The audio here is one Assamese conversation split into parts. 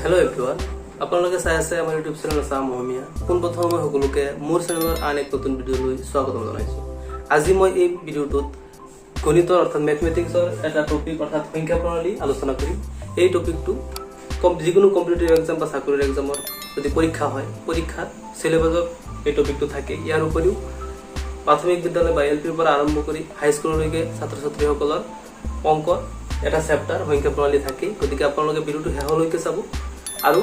হেল্ল' এভৰিৱান, আপোনালোকে চাই আছে আমাৰ ইউটিউব চেনেল আছাম অসমীয়া। পোনপ্ৰথমে মই সকলোকে মোৰ চেনেলৰ আন এক নতুন ভিডিঅ'লৈ স্বাগতম জনাইছোঁ। আজি মই এই ভিডিঅ'টোত গণিতৰ অৰ্থাৎ মেথমেটিক্সৰ এটা টপিক অৰ্থাৎ সংখ্যা প্ৰণালী আলোচনা কৰিম। এই টপিকটো যিকোনো কম্পিটিটিভ এক্সাম বা চাকৰিৰ এক্সামৰ যদি পৰীক্ষা হয়, পৰীক্ষাত চিলেবাছত এই টপিকটো থাকে। ইয়াৰ উপৰিও প্ৰাথমিক বিদ্যালয় বা এল পিৰ পৰা আৰম্ভ কৰি হাইস্কুললৈকে ছাত্ৰ ছাত্ৰীসকলৰ অংকৰ এটা চেপ্টাৰ সংখ্যা প্ৰণালী থাকেই। গতিকে আপোনালোকে ভিডিঅ'টো শেষলৈকে চাব আৰু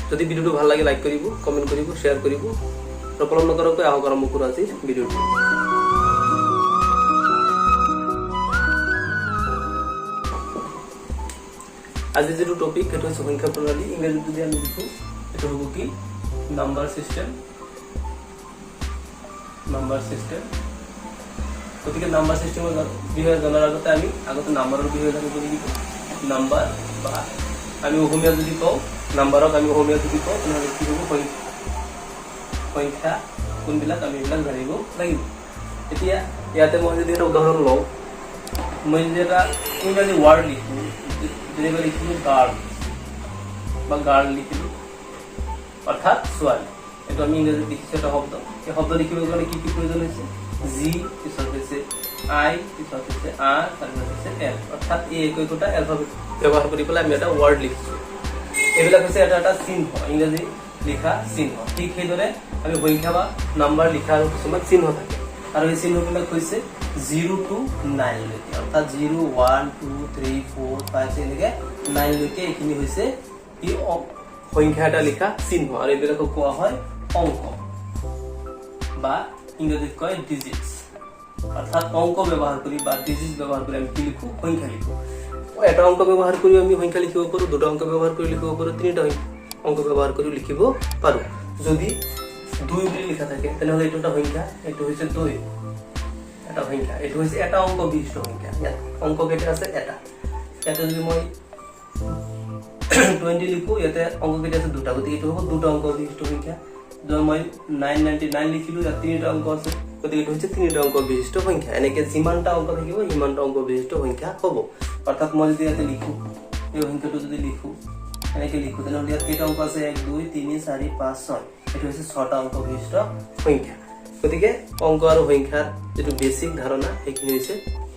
যদি ভিডিঅ'টো ভাল লাগে, লাইক কৰিব, কমেণ্ট কৰিব, শ্বেয়াৰ কৰিব আৰু পলম নকৰাকৈ আহক, আৰম্ভ কৰোঁ আজিৰ ভিডিঅ'টো। আজি যিটো টপিক, সেইটো হৈছে সংখ্যা প্ৰণালী। ইংৰাজীত যদি আমি লিখোঁ, সেইটো হ'ব কি? Number system. Number system. গতিকে নাম্বাৰ চিষ্টেমৰ বিষয়ে জনাৰ আগতে আমি আগতে নাম্বাৰৰ বিষয়ে জানিব লাগিব। নাম্বাৰ বা আমি অসমীয়া যদি কওঁ, নাম্বাৰক আমি অসমীয়া যদি কওঁ, তেনেহ'লে কি হ'ব? সংখ্যা কোনবিলাক, আমি এইবিলাক জানিব লাগিব। এতিয়া ইয়াতে মই যদি এটা উদাহৰণ লওঁ, মই যদি এটা ইংৰাজী ৱাৰ্ড লিখোঁ, যেনিবা লিখিলোঁ গাৰ্ল বা গাৰ্ল লিখিলোঁ, অৰ্থাৎ ছোৱালী। এইটো আমি ইংৰাজীত লিখিছোঁ এটা শব্দ। এই শব্দ লিখিবৰ কাৰণে কি কি প্ৰয়োজন হৈছে? জি, পিছত হৈছে আই, পিছত হৈছে আৰ, তাৰপিছত হৈছে এল। অৰ্থাৎ এই একো একোটা এলফাবেট ব্যৱহাৰ কৰি পেলাই আমি এটা ৱাৰ্ড লিখিছোঁ। এইবিলাক হৈছে এটা এটা চিহ্ন, ইংৰাজী লিখা চিহ্ন। ঠিক সেইদৰে আমি সংখ্যা বা নাম্বাৰ লিখাৰ কিছুমান চিহ্ন থাকে আৰু এই চিহ্নবিলাক হৈছে 0 টু 9লৈকে, অৰ্থাৎ 0, 1, 2, 3, 4, 5 এনেকে 9লৈকে। এইখিনি হৈছে কি? সংখ্যা এটা লিখা চিহ্ন আৰু এইবিলাকক কোৱা হয় অংক বা ইংৰাজীত কয় ডিজিটছ। অৰ্থাৎ অংক ব্যৱহাৰ কৰি বা ডিজিট ব্যৱহাৰ কৰি আমি কি লিখো? সংখ্যা লিখো। এটা অংক ব্যৱহাৰ কৰিও আমি সংখ্যা লিখিব পাৰোঁ, দুটা অংক ব্যৱহাৰ কৰি লিখিব পাৰোঁ, তিনিটা অংক ব্যৱহাৰ কৰিও লিখিব পাৰোঁ। যদি 2 বুলি লিখা থাকে, তেনেহ'লে এইটো এটা সংখ্যা। এইটো হৈছে 2, এটা সংখ্যা। এইটো হৈছে এটা অংক বিশিষ্ট সংখ্যা। ইয়াত অংক কেইটা আছে? এটা। ইয়াতে যদি মই 20 লিখো, ইয়াতে অংক কেইটা আছে? দুটা। গতিকে এইটো হ'ব দুটা অংক বিশিষ্ট সংখ্যা। যদি মই 999 লিখিলো, ইয়াত তিনিটা অংক আছে, গতিকে এইটো হৈছে তিনিটা অংক বিশিষ্ট সংখ্যা। এনেকে যিমানটা অংক থাকিব, সিমানটা অংক বিশিষ্ট সংখ্যা হ'ব। অৰ্থাৎ মই যদি ইয়াতে লিখো, এই সংখ্যাটো যদি লিখো, এনেকে লিখো, তেনেহ'লে ইয়াত কেইটা অংক আছে? 1, 2, 3, 4, 5, 6। এইটো হৈছে ছটা অংক বিশিষ্ট সংখ্যা। গতিকে অংক আৰু সংখ্যাৰ যিটো বেছিক ধাৰণা, সেইখিনি হৈছে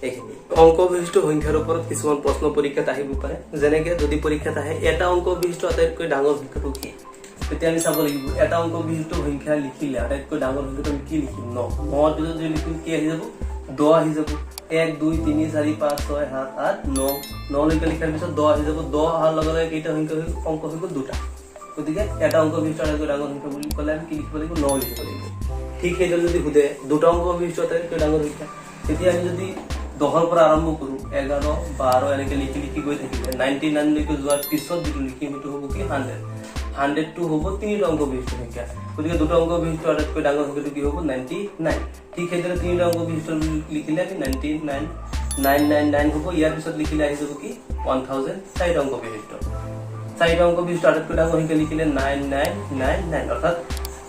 এইখিনি। অংক বিশিষ্ট সংখ্যাৰ ওপৰত কিছুমান প্ৰশ্ন পৰীক্ষাত আহিব পাৰে। যেনেকে যদি পৰীক্ষাত আহে, এটা অংক বিশিষ্ট আটাইতকৈ ডাঙৰ সংখ্যাটো কি, তেতিয়া আমি চাব লাগিব, এটা অংক বিশিষ্ট সংখ্যা লিখিলে আটাইতকৈ ডাঙৰ সংখ্যাটো আমি কি লিখিম? ন। নৰ পিছত যদি লিখিম, কি আহি যাব? 10 আহি যাব। 1, 2, 3, 4, 5, 6, 7, 8, 9, 9লৈকে লিখাৰ পিছত 10 আহি যাব। 10 অহাৰ লগে লগে কেইটা সংখ্যা হৈ অংক হৈ গ'ল? দুটা। গতিকে এটা অংক বিশিষ্ট আটাইতকৈ ডাঙৰ সংখ্যা বুলি ক'লে আমি কি লিখিব লাগিব? ন লিখিব লাগিব। ঠিক সেইদৰে যদি সোধে দুটা অংক বিশিষ্ট আটাইতকৈ ডাঙৰ সংখ্যা, তেতিয়া আমি যদি 10ৰ পৰা আৰম্ভ কৰোঁ, 11, 12 এনেকে লিখি লিখি গৈ থাকিলে 99লৈকে যোৱাৰ পিছত যিটো লিখিম, সেইটো হ'ব কি? 100। 100টো হ'ব তিনিটা অংক বিশিষ্ট সংখ্যা। গতিকে দুটা অংক বিশিষ্ট আটাইতকৈ ডাঙৰ সংখ্যাটো কি হ'ব? 99। ঠিক সেইদৰে তিনিটা অংক বিশিষ্ট লিখিলে আমি 99 999 হ'ব। ইয়াৰ পিছত লিখিলে আহি যাব কি? 1000, চাৰিটা অংক বিশিষ্ট। চাৰিটা অংক বিশিষ্ট আটাইতকৈ ডাঙৰ সংখ্যা লিখিলে 9999। অৰ্থাৎ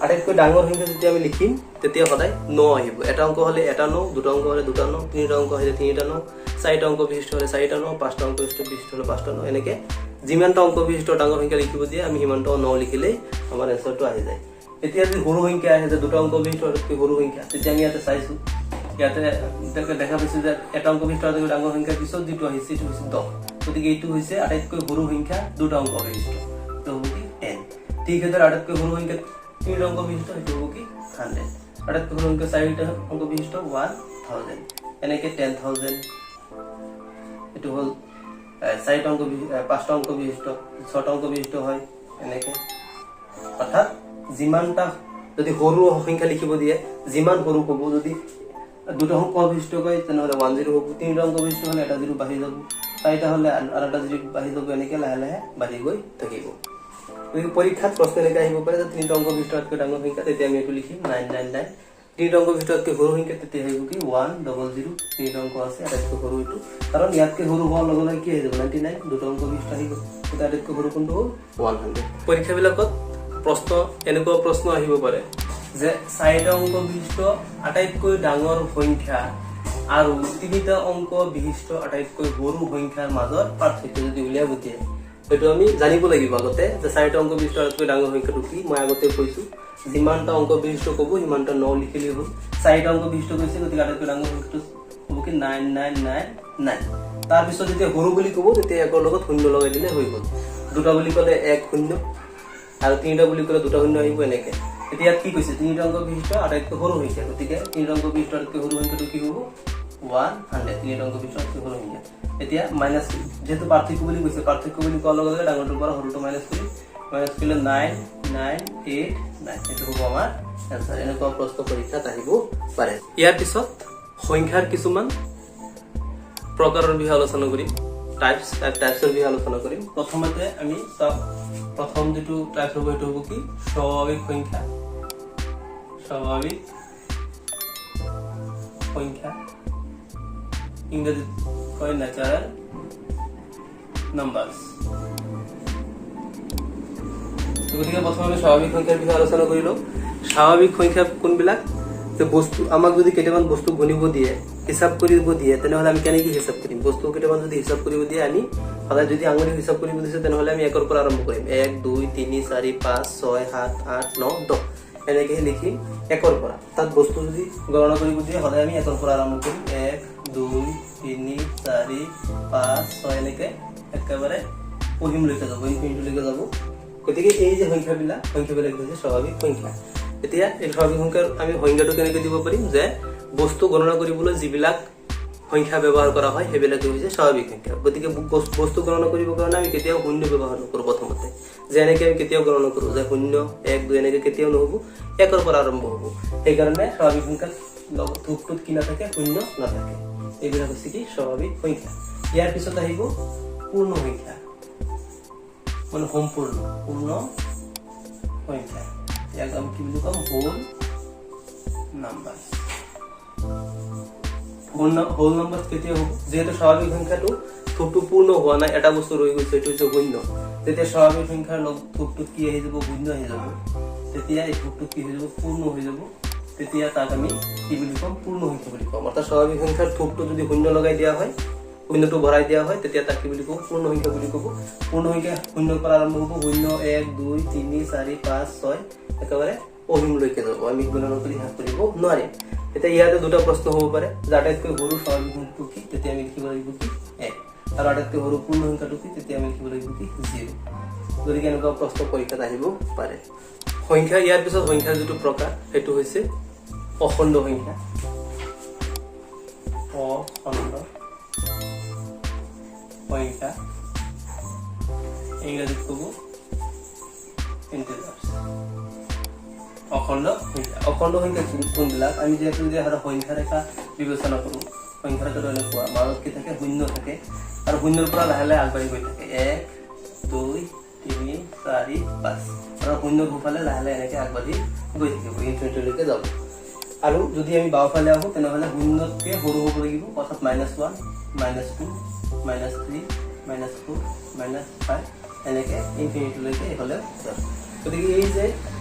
আটাইতকৈ ডাঙৰ সংখ্যা যেতিয়া আমি লিখিম, তেতিয়া সদায় ন আহিব। এটা অংক হ'লে এটা ন, দুটা অংক হ'লে দুটা ন, তিনিটা অংক হ'লে তিনিটা ন, চাৰিটা অংক বিশিষ্ট হ'লে চাৰিটা ন, পাঁচটা অংক বিশিষ্ট হ'লে পাঁচটা ন। এনেকে যিমানটা অংক বিশিষ্ট ডাঙৰ সংখ্যা লিখিব দিয়ে, আমি সিমানটা ন লিখিলেই আমাৰ এনচাৰটো আহি যায়। এতিয়া যদি সৰু সংখ্যা আহে যে দুটা অংক বিশিষ্ট আটাইতকৈ সৰু সংখ্যা, তেতিয়া আমি ইয়াতে চাইছো, ইয়াতে দেখা পাইছো যে এটা অংক বিশিষ্ট আটাইতকৈ ডাঙৰ সংখ্যাৰ পিছত যিটো আহিছে, সেইটো হৈছে 10। গতিকে এইটো হৈছে আটাইতকৈ সৰু সংখ্যা দুটা অংক বিশিষ্ট, এইটো হ'ব কি? 10। ঠিক সেইদৰে আটাইতকৈ সৰু সংখ্যা তিনিটা অংক বিশিষ্ট, সেইটো হ'ব কি? 100। আটাইতকৈ সৰু সংখ্যা চাৰিটা অংক বিশিষ্ট, 1000। এনেকে 10,000। এইটো হ'ল চাৰিটা অংক, পাঁচটা অংক বিশিষ্ট, ছটা অংক বিশিষ্ট হয় এনেকে। অৰ্থাৎ যিমানটা যদি সৰু সংখ্যা লিখিব দিয়ে, যিমান সৰু হ'ব, যদি দুটা অংক বিশিষ্ট কয়, তেনেহ'লে 10 হ'ব। তিনিটা অংক বিশিষ্ট হ'লে এটা জিৰ' বাঢ়ি যাব, চাৰিটা হ'লে আৰু এটা জিৰ' বাঢ়ি যাব, এনেকে লাহে লাহে বাঢ়ি গৈ থাকিব। গতিকে পৰীক্ষাত প্ৰশ্ন এনেকে আহিব পাৰে যে তিনিটা অংক বিশিষ্ট আটাইতকৈ ডাঙৰ সংখ্যা, তেতিয়া আমি এইটো লিখিম 999। তিনিটা অংক বিশিষ্ট আটাইতকৈ সৰু সংখ্যা, তেতিয়া আহিব কি? 100। তিনিটা অংক আছে, আটাইতকৈ সৰু এইটো, কাৰণ ইয়াতকৈ সৰু হোৱাৰ লগে লগে কি আহি যাব? 99, দুটা অংক বিশিষ্ট আহি গ'ল। গতিকে আটাইতকৈ সৰু কোনটো হ'ল? 100। পৰীক্ষাবিলাকত প্ৰশ্ন, এনেকুৱা প্ৰশ্ন আহিব পাৰে যে চাৰিটা অংক বিশিষ্ট আটাইতকৈ ডাঙৰ সংখ্যা আৰু তিনিটা অংক বিশিষ্ট আটাইতকৈ সৰু সংখ্যাৰ মাজত পাৰ্থক্য যদি উলিয়াব দিয়ে, সেইটো আমি জানিব লাগিব আগতে যে চাৰিটা অংক বিশিষ্ট আটাইতকৈ ডাঙৰ সংখ্যাটো কি। মই আগতে কৈছোঁ, যিমানটা অংক বিশিষ্ট ক'ব সিমানটা ন লিখিলেই হ'ল। চাৰিটা অংক বিশিষ্ট কৈছে, গতিকে আটাইতকৈ ডাঙৰ সংখ্যাটো হ'ব কি 9 9 9 9। তাৰপিছত যেতিয়া সৰু বুলি ক'ব তেতিয়া একৰ লগত শূন্য লগাই দিলে হৈ গ'ল। দুটা বুলি ক'লে 1 0, আৰু তিনিটা বুলি ক'লে দুটা শূন্য আহিব এনেকে। এতিয়া ইয়াত কি কৈছে, তিনিটা অংক বিশিষ্ট আটাইতকৈ সৰু সংখ্যা, গতিকে তিনিটা অংক বিশিষ্ট আটাইতকৈ সৰু সংখ্যাটো কি হ'ব 100। তিনিটা অংক বিশিষ্ট আটাইতকৈ সৰু সংখ্যা। এতিয়া মাইনাছ, যিহেতু পাৰ্থক্য বুলি কৈছে, পাৰ্থক্য বুলি কোৱাৰ লগে লগে ডাঙৰটোৰ পৰা সৰুটো মাইনাছ কৰিম, মাইনাছ কৰিলে 9 9 8 9, সেইটো হ'ব আমাৰ এনচাৰ। এনেকুৱা প্ৰশ্ন পৰীক্ষাত আহিব পাৰে। ইয়াৰ পিছত সংখ্যাৰ কিছুমান প্ৰকাৰৰ বিষয়ে আলোচনা কৰিম, টাইপছৰ বিষয়ে আলোচনা কৰিম। প্ৰথমতে আমি চাওঁ, প্ৰথম যিটো টাইপছ হ'ব সেইটো হ'ব কি স্বাভাৱিক সংখ্যা। স্বাভাৱিক সংখ্যা ইংৰাজীত কয় ন্যাচাৰেল নাম্বাৰছ। গতিকে প্ৰথমে আমি স্বাভাৱিক সংখ্যাৰ বিষয়ে আলোচনা কৰি লওঁ। স্বাভাৱিক সংখ্যা কোনবিলাক, যে বস্তু আমাক যদি কেইটামান বস্তু গণিব দিয়ে, হিচাপ কৰিব দিয়ে, তেনেহ'লে আমি কেনেকৈ হিচাপ কৰিম? বস্তু কেইটামান যদি হিচাপ কৰিব দিয়ে, আমি সদায় যদি আঙুলি হিচাপ কৰিব দিছে তেনেহ'লে আমি একৰ পৰা আৰম্ভ কৰিম। 1 2 3 4 5 6 7 8 9 10 এনেকৈ লিখিম একৰ পৰা। তাত বস্তু যদি গণনা কৰিব দিয়ে সদায় আমি একৰ পৰা আৰম্ভ কৰিম। 1 2 3 4 5 6 এনেকৈ একেবাৰে অসীমলৈকে যাব, ইনফিনিটিলৈকে যাব। গতিকে এই যে সংখ্যাবিলাক, সংখ্যাবিলাক হৈছে স্বাভাৱিক সংখ্যা। এতিয়া এই স্বাভাৱিক সংখ্যাৰ আমি সংজ্ঞাটো কেনেকৈ দিব পাৰিম, যে বস্তু গণনা কৰিবলৈ যিবিলাক সংখ্যা ব্যৱহাৰ কৰা হয় সেইবিলাকে হৈছে স্বাভাৱিক সংখ্যা। গতিকে বস্তু গণনা কৰিবৰ কাৰণে আমি কেতিয়াও শূন্য ব্যৱহাৰ নকৰোঁ। প্ৰথমতে যেনেকৈ আমি কেতিয়াও গণনা কৰোঁ যে 0 1 2 এনেকৈ কেতিয়াও নহ'ব, একৰ পৰা আৰম্ভ হ'ব। সেইকাৰণে স্বাভাৱিক সংখ্যাত থূপটোত কি নাথাকে, শূন্য নাথাকে। এইবিলাক হৈছে কি স্বাভাৱিক সংখ্যা। ইয়াৰ পিছত আহিব পূৰ্ণ সংখ্যা, মানে সম্পূৰ্ণ, পূৰ্ণ সংখ্যা। ইয়াক আমি কি বুলি ক'ম, হোল নাম্বাৰ। হোল নাম্বাৰ কেতিয়া হ'ব, যিহেতু স্বাভাৱিক সংখ্যাটো থূপটো পূৰ্ণ হোৱা নাই, এটা বস্তু ৰৈ গৈছে, এইটো হৈছে শূন্য। যেতিয়া স্বাভাৱিক সংখ্যাৰ লগ থূপটোত কি আহি যাব, শূন্য আহি যাব, তেতিয়া এই থূপটো কি হৈ যাব, পূৰ্ণ হৈ যাব। তেতিয়া তাক আমি কি বুলি ক'ম, পূৰ্ণ সংখ্যা বুলি ক'ম। অৰ্থাৎ স্বাভাৱিক সংখ্যাৰ থূপটো যদি শূন্য লগাই দিয়া হয়, শূন্যটো ভৰাই দিয়া হয়, তেতিয়া তাক কি বুলি ক'ব, পূৰ্ণ সংখ্যা বুলি ক'ব। পূৰ্ণ সংখ্যা শূন্যৰ পৰা আৰম্ভ হ'ব, 0 1 2 3 4 5 6 একেবাৰে অসীমলৈকে যাব, আমি গণনা কৰি শেষ কৰিব নোৱাৰিম। এতিয়া ইয়াতে দুটা প্ৰশ্ন হ'ব পাৰে, যে আটাইতকৈ সৰু স্বাভাৱিক সংখ্যাটো কি, তেতিয়া আমি লিখিব লাগিব কি 1, আৰু আটাইতকৈ সৰু পূৰ্ণ সংখ্যাটো কি, তেতিয়া আমি লিখিব লাগিব কি 0। গতিকে এনেকুৱা প্ৰশ্ন পৰীক্ষাত আহিব পাৰে। সংখ্যা, ইয়াৰ পিছত সংখ্যাৰ যিটো প্ৰকাৰ সেইটো হৈছে অখণ্ড সংখ্যা। অখণ্ড সংখ্যা ইংৰাজীত ক'ব ইণ্টিজাৰ্ছ। অখণ্ড সংখ্যা, অখণ্ড সংখ্যা কোনবিলাক, আমি যিহেতু যদি এটা সংখ্যা ৰেখা বিবেচনা কৰোঁ, সংখ্যা ৰেখাটো এনেকুৱা, মাজত কি থাকে, শূন্য থাকে, আৰু শূন্যৰ পৰা লাহে লাহে আগবাঢ়ি গৈ থাকে, 1 2 3 4 5, আৰু শূন্যৰ সোঁফালে লাহে লাহে এনেকৈ আগবাঢ়ি গৈ থাকিব, ইনফিনিটিলৈকে যাব। আৰু যদি আমি বাওঁফালে আহোঁ তেনেহ'লে শূন্যতকৈ সৰু হ'ব লাগিব, অৰ্থাৎ -1, -2, -3, -4, -5 এনেকৈ ইনফিনিটিলৈকে এইফালে যাব। গতিকে এই যে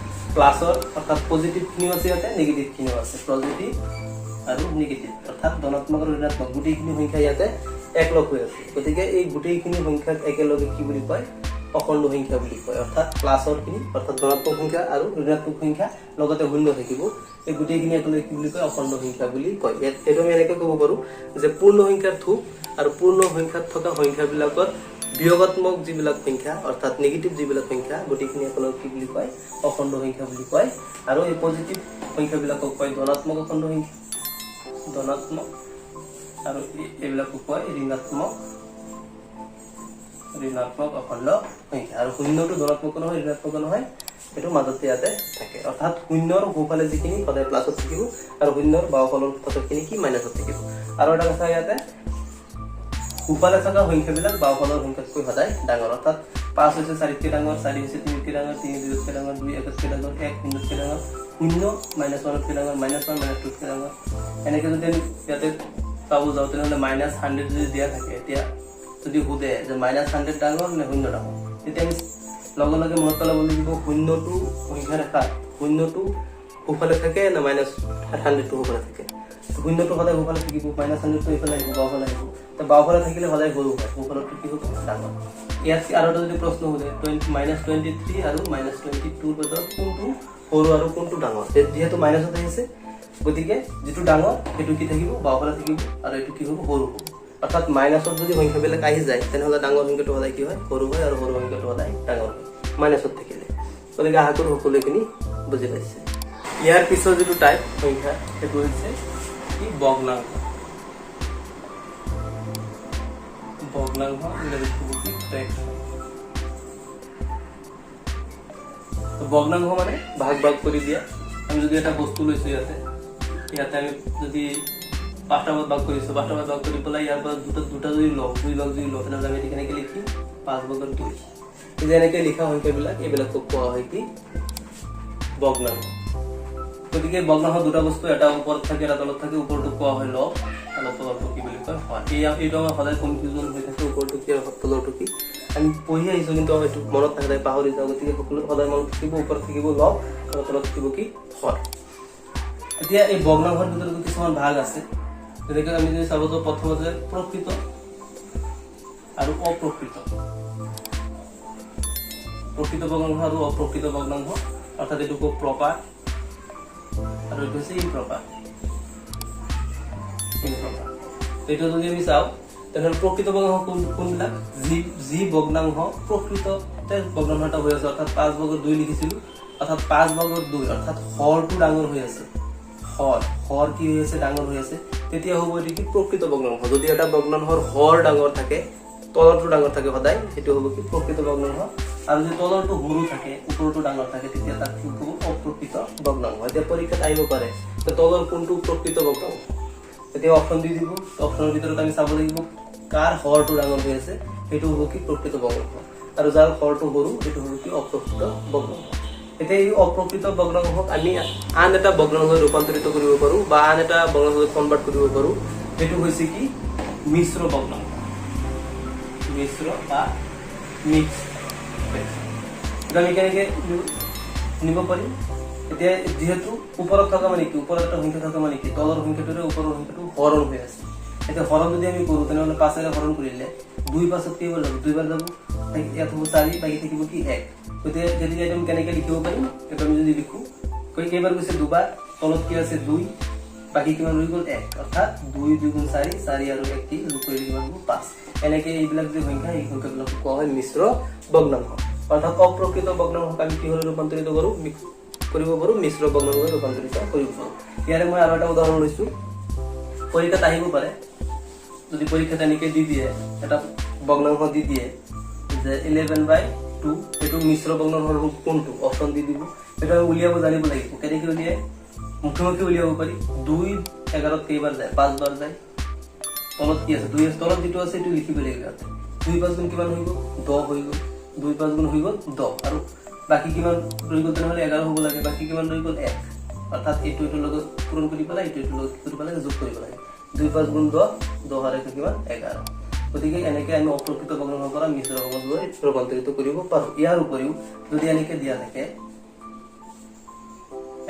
প্লাছৰ অৰ্থাৎ পজিটিভখিনিও আছে ইয়াতে, নিগেটিভখিনিও আছে, পজিটিভ আৰু নিগেটিভ অৰ্থাৎ ধনাত্মক আৰু ঋণাত্মক গোটেইখিনি সংখ্যা ইয়াতে একলগ হৈ আছে। গতিকে এই গোটেইখিনি সংখ্যাক একেলগে কি বুলি কয়, অখণ্ড সংখ্যা বুলি কয়। অৰ্থাৎ প্লাছৰখিনি অৰ্থাৎ ধনাত্মক সংখ্যা আৰু ঋণাত্মক সংখ্যা লগতে শূন্য থাকিব, এই গোটেইখিনি একেলগে কি বুলি কয়, অখণ্ড সংখ্যা বুলি কয়। ইয়াত এইটো আমি এনেকৈ ক'ব পাৰো যে পূৰ্ণ সংখ্যাৰ থূপ আৰু পূৰ্ণ সংখ্যাত থকা সংখ্যাবিলাকৰ বিয়োগাত্মক যিবিলাক সংখ্যা অৰ্থাৎ নিগেটিভ যিবিলাক সংখ্যা গোটেইখিনি একেলগে কি বুলি কয়, অখণ্ড সংখ্যা বুলি কয়। আৰু এই পজিটিভ সংখ্যাবিলাকক কয় ধনাত্মক অখণ্ড সংখ্যা, ধনাত্মক, আৰু এইবিলাকক কয় ঋণাত্মক, ঋণাত্মক অখণ্ড সংখ্যা। আৰু শূন্যটো ধনাত্মক নহয়, ঋণাত্মক নহয়, সেইটো মাজতে ইয়াতে থাকে। অৰ্থাৎ শূন্যৰ সোঁফালে যিখিনি সদায় প্লাছত থাকিব আৰু শূন্যৰ বাওঁফালৰ থকাখিনি কি মাইনাছত থাকিব। আৰু এটা কথা, ইয়াতে সোঁফালে থকা সংখ্যাবিলাক বাওঁফালৰ সংখ্যাতকৈ সদায় ডাঙৰ। অৰ্থাৎ 5 হৈছে 4তকৈ ডাঙৰ, 4 হৈছে 3তকৈ ডাঙৰ, 3 2তকৈ ডাঙৰ, 2 1তকৈ ডাঙৰ, 1 শূন্যতকৈ ডাঙৰ, শূন্য -1তকৈ ডাঙৰ, -1 -2তকৈ ডাঙৰ। এনেকৈ যদি আমি ইয়াতে চাব যাওঁ তেনেহ'লে -100 যদি দিয়া থাকে, এতিয়া যদি সোধে যে -100 ডাঙৰ নে শূন্য ডাঙৰ, তেতিয়া আমি লগে লগে মনত পেলাব লাগিব শূন্যটো সংখ্যা ৰেখাত শূন্যটো সোঁফালে থাকে নে -100টো সোঁফালে থাকে। শূন্যটো সদায় সোঁফালে থাকিব, -100টো এইফালে আহিব, বাওঁফালে আহিব। তো বাওঁফালে থাকিলে সদায় সৰু হয়, সোঁফালৰটো কি হ'ব, ডাঙৰ। ইয়াত আৰু এটা যদি প্ৰশ্ন সোধে -23 আৰু -22ৰ ভিতৰত কোনটো সৰু আৰু কোনটো ডাঙৰ, যিহেতু মাইনাছত আহিছে গতিকে যিটো ডাঙৰ সেইটো কি থাকিব, বাওঁফালে থাকিব, আৰু এইটো কি হ'ব, সৰু হ'ব। অৰ্থাৎ মাইনাছত যদি সংখ্যাবিলাক আহি যায় তেনেহ'লে ডাঙৰ সংখ্যাটো সদায় কি হয়, সৰু হয়, আৰু সৰু সংখ্যাটো সদায় ডাঙৰ হয় মাইনাছত থাকিলে। গতিকে আশা কৰোঁ সকলোখিনি বুজি পাইছে। ইয়াৰ পিছত যিটো টাইপ সংখ্যা সেইটো হৈছে কি, ভগ্নাংশ। ভগ্নাংশ ইংৰাজীত ক'ব কি, ফ্ৰেকশ্যন। ভগ্নাংশ মানে ভাগ ভাগ কৰি দিয়া। আমি যদি এটা বস্তু লৈছো, ইয়াতে আমি যদি পাঁচটা ভাগত ভাগ কৰিছো, পাঁচটা ভাগত ভাগ কৰি পেলাই ইয়াৰ পৰা দুটা দুটা যদি লওঁ, দুই ভাগ যদি লওঁ, তেনেহ'লে আমি এইটো কেনেকৈ লিখিম, 5/2। এই যে এনেকৈ লিখা সংখ্যাবিলাক, এইবিলাকক কোৱা হয় কি, ভগ্নাংশ। গতিকে ভগ্নাংশ দুটা বস্তু, এটা ওপৰত থাকে এটা তলত থাকে। ওপৰটোক কোৱা হয় লব আৰু তলৰটো কি বুলি কয়, হৰ। এইটো আমাৰ সদায় কনফিউজন হৈ থাকে, ওপৰটো কি আৰু তলৰটো কি। আমি পঢ়ি আহিছো কিন্তু এইটো মনত নাথাকে, পাহৰি যাওঁ। গতিকে সকলো সদায় মনত থাকিব, ওপৰত থাকিব লব আৰু তলত থাকিব কি, হৰ। এতিয়া এই ভগ্নাংশৰ ভিতৰতো কিছুমান ভাগ আছে। যেনেকৈ আমি যদি চাব যাওঁ, প্ৰথমতে প্ৰকৃত আৰু অপ্ৰকৃত। প্ৰকৃত ভগ্নাংশ আৰু অপ্ৰকৃত ভগ্নাংশ, অৰ্থাৎ এইটো খুব প্ৰপাৰ আৰু এইটো হৈছে ইমপ্ৰপাৰ। ইমপ্ৰপাৰ এইটো যদি আমি চাওঁ তেনেহ'লে প্ৰকৃত ভগ্নাংশ কোনবিলাক, যি ভগ্নাংশ প্ৰকৃততে ভগ্নাংশ এটা হৈ আছে, অৰ্থাৎ 5/2 লিখিছিলো, অৰ্থাৎ 5/2, অৰ্থাৎ হৰটো ডাঙৰ হৈ আছে, হৰ কি হৈ আছে, ডাঙৰ হৈ আছে, তেতিয়া হ'ব এইটো কি, প্ৰকৃত ভগ্নাংশ। যদি এটা ভগ্নাংশৰ হৰ ডাঙৰ থাকে, তলৰটো ডাঙৰ থাকে সদায়, সেইটো হ'ব কি, প্ৰকৃত ভগ্নাংশ। আৰু যদি তলৰটো সৰু থাকে, ওপৰটো ডাঙৰ থাকে, তেতিয়া তাক কি ক'ব, অপ্ৰকৃত ভগ্নাংশ। এতিয়া পৰীক্ষাত আহিব পাৰে যে তলৰ কোনটো প্ৰকৃত ভগ্নাংশ, এতিয়া অপশ্যন দি দিব, অপশ্যনৰ ভিতৰত আমি চাব লাগিব কাৰ হৰটো ডাঙৰ হৈ আছে, সেইটো হ'ব কি, প্ৰকৃত ভগ্নাংশ, আৰু যাৰ হৰটো সৰু সেইটো হ'ব কি, অপ্ৰকৃত ভগ্নাংশ। এতিয়া এই অপ্ৰকৃত ভগ্নাংশক আমি আন এটা ভগ্নাংশলৈ ৰূপান্তৰিত কৰিব পাৰো বা আন এটা ভগ্নাংশলৈ কনভাৰ্ট কৰিব পাৰো, সেইটো হৈছে কি, মিশ্ৰ ভগ্নাংশ। মিশ্ৰ বা মিক্স। এটা আমি কেনেকে নিব পাৰিম? এতিয়া যিহেতু ওপৰত থকা মানে কি, ওপৰত এটা সংখ্যা থকা মানে কি, তলৰ সংখ্যাটোৰে ওপৰৰ সংখ্যাটো হৰণ হৈ আছে। এতিয়া হৰণ যদি আমি কৰো তেনেহ'লে 5 হৰণ কৰিলে 2 5ত কেইবাৰ যাব, দুইবাৰ যাব, ইয়াত হ'ব 4, বাকী থাকিব কি 1। গতিকে গতিকে এইটো আমি কেনেকে লিখিব পাৰিম, এইটো আমি যদি লিখো, কেইবাৰ গৈছে দুবাৰ, তলত কি আছে 2, বাকী কিমান ৰৈ গ'ল 1, অৰ্থাৎ 2 2 গুণ 4, 4 আৰু 1 কি যোগ কৰিলে কিমান হ'ব, 5। এনেকে এইবিলাক যে সংখ্যা, এই সংখ্যাবিলাকক কোৱা হয় মিশ্ৰ ভগ্নাংশ। অৰ্থাৎ অপ্ৰকৃত ভগ্নাংশক আমি কিহলৈ ৰূপান্তৰিত কৰিব পাৰো, মিশ্ৰ ভগ্নাংশলৈ ৰূপান্তৰিত কৰিব পাৰো। ইয়াৰে মই আৰু এটা উদাহৰণ লৈছো, পৰীক্ষাত আহিব পাৰে। যদি পৰীক্ষাত এনেকে দি দিয়ে, এটা ভগ্নাংশ দি দিয়ে যে 11/2, এইটো মিশ্ৰ ভগ্নাংশৰ ৰূপ কোনটো, অপশ্যন দি দিব। সেইটো আমি উলিয়াব জানিব লাগিব। কেনেকে উলিয়াই, মুখে মুখে উলিয়াব পাৰি। 2 11 কেইবাৰ যায়, 5 বাৰ যায়। তলত কি আছে, 2 আছে, তলত যিটো আছে সেইটো লিখিব লাগিব ইয়াতে। 2 5 গুণ কিমান হৈ গ'ল, 10 হৈ গ'ল। 2 5 গুণ হৈ গ'ল 10, আৰু বাকী কিমান ৰৈ গ'ল, তেনেহ'লে 11 হ'ব লাগে, বাকী কিমান ৰৈ গ'ল 1। অৰ্থাৎ এইটো এইটোৰ লগত পূৰণ কৰি পেলাই এইটো এইটোৰ লগত কি কৰিব লাগে, যোগ কৰিব লাগে। 2 5 গুণ 10, 10 আৰু 1 কিমান, 11। গতিকে এনেকে আমি অপ্ৰকৃত ভগ্নাংশৰ পৰা মিশ্ৰ ভগ্নাংশলৈ ৰূপান্তৰিত কৰিব পাৰো। ইয়াৰ উপৰিও যদি এনেকে দিয়া থাকে,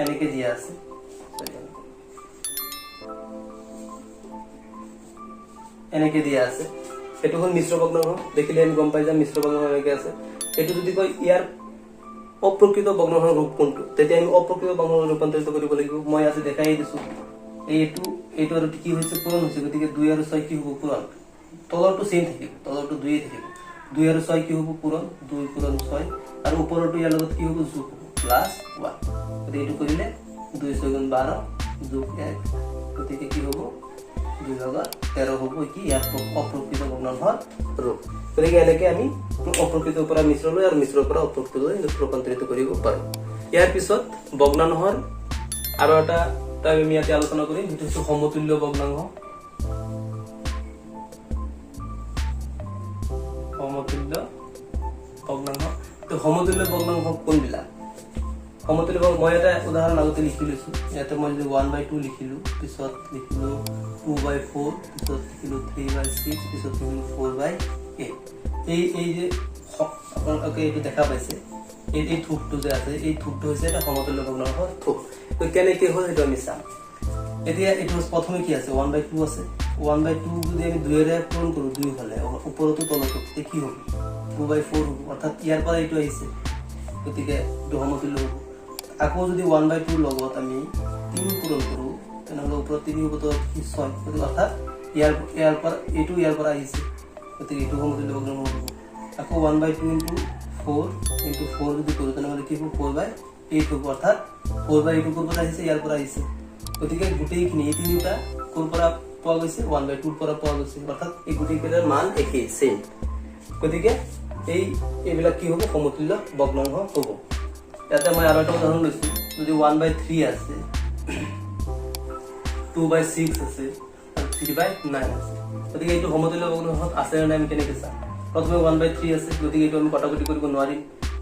এনেকে দিয়া আছে, এনেকে দিয়া আছে, এইটো হ'ল মিশ্ৰ ভগ্নাংশ। দেখিলে আমি গম পাই যাম মিশ্ৰ ভগ্নাংশ এনেকে আছে। এইটো যদি কয় ইয়াৰ অপ্ৰকৃত ভগ্নাংশৰ ৰূপ কোনটো, তেতিয়া আমি অপ্ৰকৃত ভগ্নাংশলৈ ৰূপান্তৰিত কৰিব লাগিব। মই আজি দেখাই দিছো, এইটো আৰু কি হৈছে, পূৰণ হৈছে। গতিকে 2 আৰু 6 কি হ'ব, পূৰণ। তলৰটো চেম থাকিব, তলৰটো 2 থাকিব। 2 আৰু 6 কি হ'ব, পূৰণ, 2 পূৰণ 6, আৰু ওপৰৰটো ইয়াৰ লগত কি হ'ব, যোগ হ'ব, প্লাছ 1। গতিকে এইটো কৰিলে 2 6 গুণ 12 যোগ 1, গতিকে কি হ'ব, 2 ভাগৰ 13 হ'ব কি ইয়াৰ অপ্ৰকৃত ভগ্নাংশৰ ৰূপ। গতিকে এনেকে আমি অপ্ৰকৃতৰ পৰা মিশ্ৰলৈ আৰু মিশ্ৰৰ পৰা অপ্ৰকৃতলৈ ৰূপান্তৰিত কৰিব পাৰো। ইয়াৰ পিছত ভগ্নাংশৰ আৰু এটা আমি ইয়াতে আলোচনা কৰিম, সেইটো হৈছে সমতুল্য ভগ্নাংশ। সমতুল্য ভগ্নাংশ। তো সমতুল্য ভগ্নাংশ কোনবিলাক? সমতুল্য ভগ্নাংশ মই এটা উদাহৰণ আগতে লিখি লৈছো। ইয়াতে মই যদি 1/2 লিখিলো, পিছত লিখিলো 2/4, পিছত লিখিলো 3/6, পিছত লিখিলো 4/8। এই যে আপোনালোকে এইটো দেখা পাইছে, এই থূপটো যে আছে, এই থূপটো হৈছে এটা সমতুল্য ভগ্নাংশৰ থূপ। তো কেনেকে হ'ল সেইটো আমি চাম। এতিয়া এইটো প্ৰথমে কি আছে, 1/2 আছে। 1/2 যদি আমি দুইৰে পূৰণ কৰো দুইফালে, ওপৰতো তলতো, তেতিয়া কি হ'ব, 2/4 হ'ব, অৰ্থাৎ ইয়াৰ পৰা এইটো আহিছে, গতিকে এইটো সমতুল্য হ'ব। আকৌ যদি 1/2 লগত আমি 3 পূৰণ কৰোঁ তেনেহ'লে ওপৰত 3 হ'ব, তলত কি 6, গতিকে অৰ্থাৎ ইয়াৰ পৰা এইটো ইয়াৰ পৰা আহিছে, গতিকে এইটো সমতুল্য ভগ্নাংশ হ'ব। আকৌ 1/2 ইনটু 4 ইনটু 4 যদি কৰোঁ তেনেহ'লে কি হ'ব, 4/8 হ'ব, অৰ্থাৎ 4/8 ক'ৰ পৰা আহিছে, ইয়াৰ পৰা আহিছে। গতিকে গোটেইখিনি এই তিনিটা ক'ৰ পৰা পোৱা গৈছে, 1/2 পৰা পোৱা গৈছে, অৰ্থাৎ এই গোটেইকেইটাৰ মান একেই, ছেইম। গতিকে এইবিলাক কি হ'ব, সমতুল্য ভগ্নাংশ হ'ব। ইয়াতে মই আৰু এটা উদাহৰণ লৈছোঁ, যদি 1/3 আছে, 2/6 আছে আৰু 3/9 আছে, গতিকে এইটো সমতুল্য ভগ্নাংশত আছে নে নাই আমি কেনেকৈ চাম। প্ৰথমে 1/3 আছে, গতিকে এইটো আমি কটাকটি কৰিব নোৱাৰিম,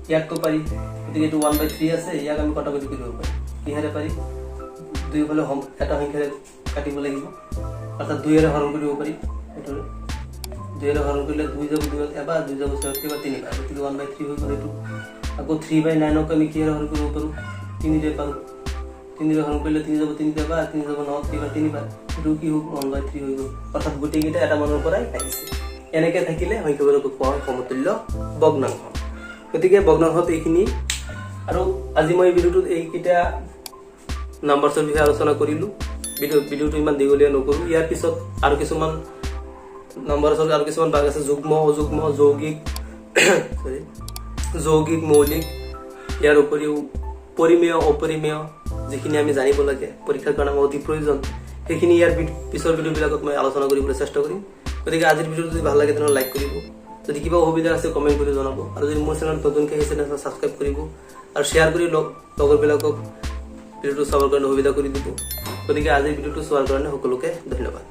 ইয়াকতো পাৰি, গতিকে এইটো 1/3 আছে, ইয়াক আমি কটাকটি কৰিব পাৰিম। কিহেৰে পাৰি, দুয়োফালে এটা সংখ্যাৰে কাটিব লাগিব, অৰ্থাৎ দুইৰে হৰণ কৰিব পাৰি। এইটোৰে দুইৰে হৰণ কৰিলে 2 যাব দুইত এবাৰ, 2 যাব ছয়ত কেইবাৰ, তিনিবাৰ, গতিকে 1/3 হৈ গ'ল এইটো। আকৌ 3/9 আমি কিহেৰে হৰণ কৰিব পাৰোঁ, তিনিৰে পাৰোঁ, তিনিৰে হৰণ কৰিলে 3 যাব তিনিত এবাৰ, 3 যাব ন কেইবাৰ, তিনিবাৰ, এইটো কি হ'ব, 1/3 হৈ গ'ল। অৰ্থাৎ গোটেইকেইটা এটা মানৰ পৰাই আহিছে। এনেকে থাকিলে সংখ্যাবিলাকক কোৱা হয় সমতুল্য ভগ্নাংশ। গতিকে ভগ্নাংশত এইখিনি। আৰু আজি মই এই ভিডিঅ'টোত এইকেইটা নাম্বাৰছৰ বিষয়ে আলোচনা কৰিলোঁ। ভিডিঅ'টো ইমান দীঘলীয়া নকৰোঁ। ইয়াৰ পিছত আৰু কিছুমান নাম্বাৰছৰ আৰু কিছুমান ভাগ আছে, যুগ্ম, অযুগ্ম, যৌগিক, চৰি, যৌগিক, মৌলিক, ইয়াৰ উপৰিও পৰিমেয়, অপৰিমেয়, যিখিনি আমি জানিব লাগে পৰীক্ষাৰ কাৰণে আমাৰ অতি প্ৰয়োজন, সেইখিনি ইয়াৰ পিছৰ ভিডিঅ'বিলাকত মই আলোচনা কৰিবলৈ চেষ্টা কৰিম। গতিকে আজিৰ ভিডিঅ'টো যদি ভাল লাগে তেনেহ'লে লাইক কৰিব, যদি কিবা অসুবিধা আছে কমেণ্ট কৰি জনাব, আৰু যদি মোৰ চেনেলত নতুনকৈ আহিছে তেনেহ'লে ছাবস্ক্ৰাইব কৰিব আৰু শ্বেয়াৰ কৰি লগৰবিলাকক ভিডিঅ'টো চাবৰ কাৰণে সুবিধা কৰি দিব। গতিকে আজিৰ ভিডিঅ'টো চোৱাৰ কাৰণে সকলোকে ধন্যবাদ।